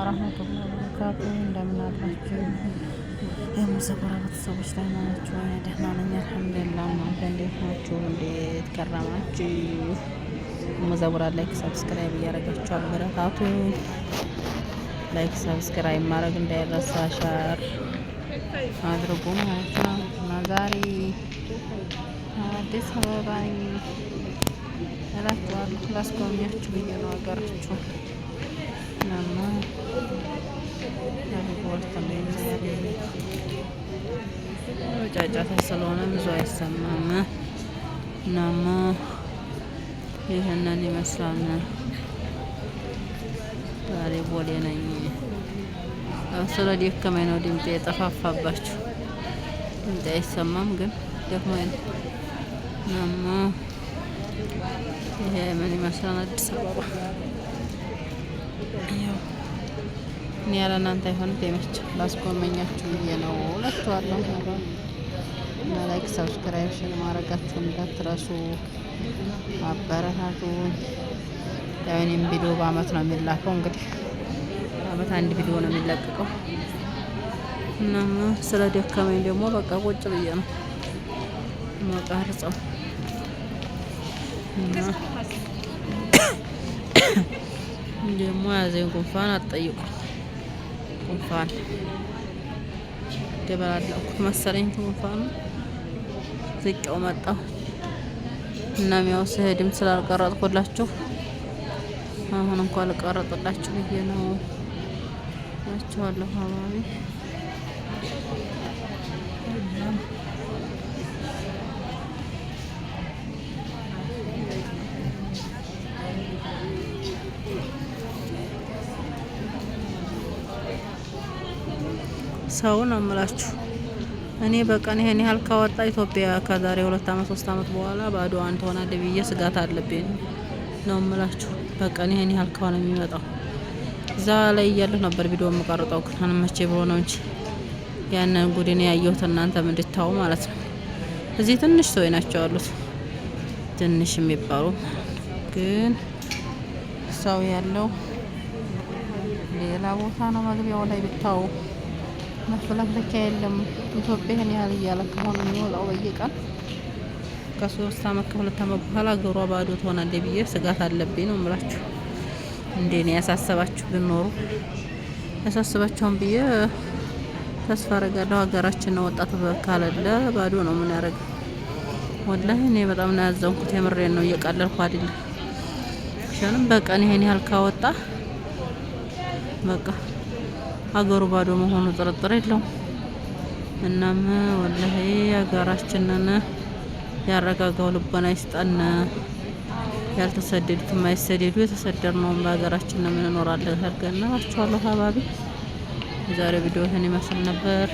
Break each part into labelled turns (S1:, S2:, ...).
S1: ወራህመቱላሂ ወበረካቱ። እንደምን አላችሁ የሙሰኮራ ቤተሰቦች? ደህና ናችሁ? እኔ ደህና ነኝ አልሐምዱሊላህ። እናንተ እንዴት ናችሁ? እንዴት ከረማችሁ? ሙዘቡራ like subscribe እያደረጋችሁ አበረታቱ። Like subscribe ማድረግ እንዳይረሳ፣ share አድርጉ ማለት ነው። እና ዛሬ አዲስ አበባ ነኝ እላችኋለሁ። ላስጎብኛችሁ ብዬ ነው ሀገራችሁ እና ጫጫታ ስለሆነ ብዙ አይሰማም። እናማ ይህንን ይመስላል። ዛሬ ቦሌ ነኝ። ስለ ደከመኝ ነው ድምጤ የጠፋፋባችሁ። ድምጤ አይሰማም ግን ደክሞኝ ነው። እናማ ይሄ ምን ይመስላል አዲስ አበባ። ያው እኔ ያለ እናንተ አይሆንም። ተመች ላስጎመኛችሁ ብዬ ነው እላችኋለሁ። እና like subscribe share ማድረጋችሁን እንዳትረሱ፣ አበረታቱ። ያው እኔም ቪዲዮ በአመት ነው የሚላከው፣ እንግዲህ በአመት አንድ ቪዲዮ ነው የሚለቀቀው። እና ስለ ደከመኝ ደግሞ በቃ ቁጭ ብዬ ነው መቀርጸው። እና ደግሞ ያዘኝ ጉንፋን አትጠይቁ። ጉንፋን ደበላለኩት መሰለኝ ጉንፋኑ ዝቄው መጣሁ። እናም ያው ስሄድም ስላልቀረጥኩላችሁ አሁን እንኳን ልቀረጥላችሁ ብዬ ነው እላችኋለሁ። አባቢ ሰው ነው የምላችሁ። እኔ በቀን ይሄን ያህል ካወጣ ኢትዮጵያ ከዛሬ 2 አመት 3 አመት በኋላ ባዶዋን ትሆናለች ብዬ ስጋት አለብኝ ነው የምላችሁ። በቀን ይሄን ያህል ከሆነ የሚመጣው እዛ ላይ እያለሁ ነበር ቪዲዮ የምቀርጠው፣ ግን አልመቼ ብሎ ነው እንጂ ያንን ጉድን ያየሁት እናንተም እንድታው ማለት ነው። እዚህ ትንሽ ሰው ናቸው ያሉት፣ ትንሽ የሚባሉ ግን ሰው ያለው ሌላ ቦታ ነው። መግቢያው ላይ ብታው መፈላፈኪያ የለም። ኢትዮጵያ ይህን ያህል እያለ ከሆነ የሚወጣው በየቀን ከ3 አመት ከ2 አመት በኋላ ሀገሯ ባዶ ትሆናለች ብዬ ስጋት አለብኝ ነው የምላችሁ። እንዴ ነው ያሳሰባችሁ ብኖሩ ያሳስባቸውን ብዬ ተስፋ አረጋለሁ። ሀገራችን ነው ወጣቱ ካለለ ባዶ ነው። ምን ያደርግ? ወላሂ እኔ በጣም ነው ያዘንኩት። የምሬን ነው፣ እየቀለልኩ አይደለም። ሻንም በቀን ይሄን ያህል ካወጣ በቃ ሀገሩ ባዶ መሆኑ ጥርጥር የለውም። እናም ወላሂ ሀገራችንን ያረጋጋው ልቦና ይስጠን። ያልተሰደዱት የማይሰደዱ የተሰደድነውን በሀገራችን ነው የምንኖራለን አድርገን እላችኋለሁ። ሀባቢ የዛሬው ቪዲዮ ይህን ይመስል ነበር።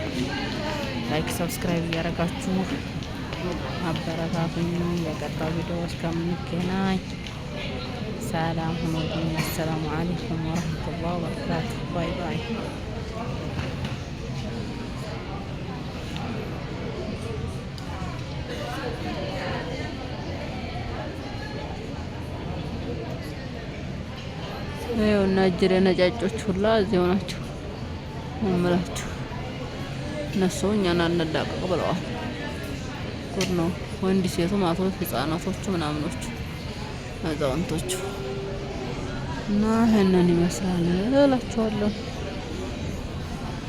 S1: Like subscribe እያደረጋችሁ አበረታቱኝ። የቀጣው ቪዲዮ እስከምንገናኝ ሰላም ሁኑልኝ። አሰላሙ አለይኩም ወረህመቱላህ ወበረካቱ። Bye bye። ይኸው እና እጅሬ ነጫጮች ሁላ እዚሁ ናቸው እምላችሁ። እነሱ እኛን አንላቀቅ ብለዋል። ጉድ ነው። ወንድ ሴቱ ማቶች፣ ህጻናቶቹ፣ ምናምኖቹ፣ አዛውንቶቹ እና ይህንን ይመስላል እላችኋለሁ።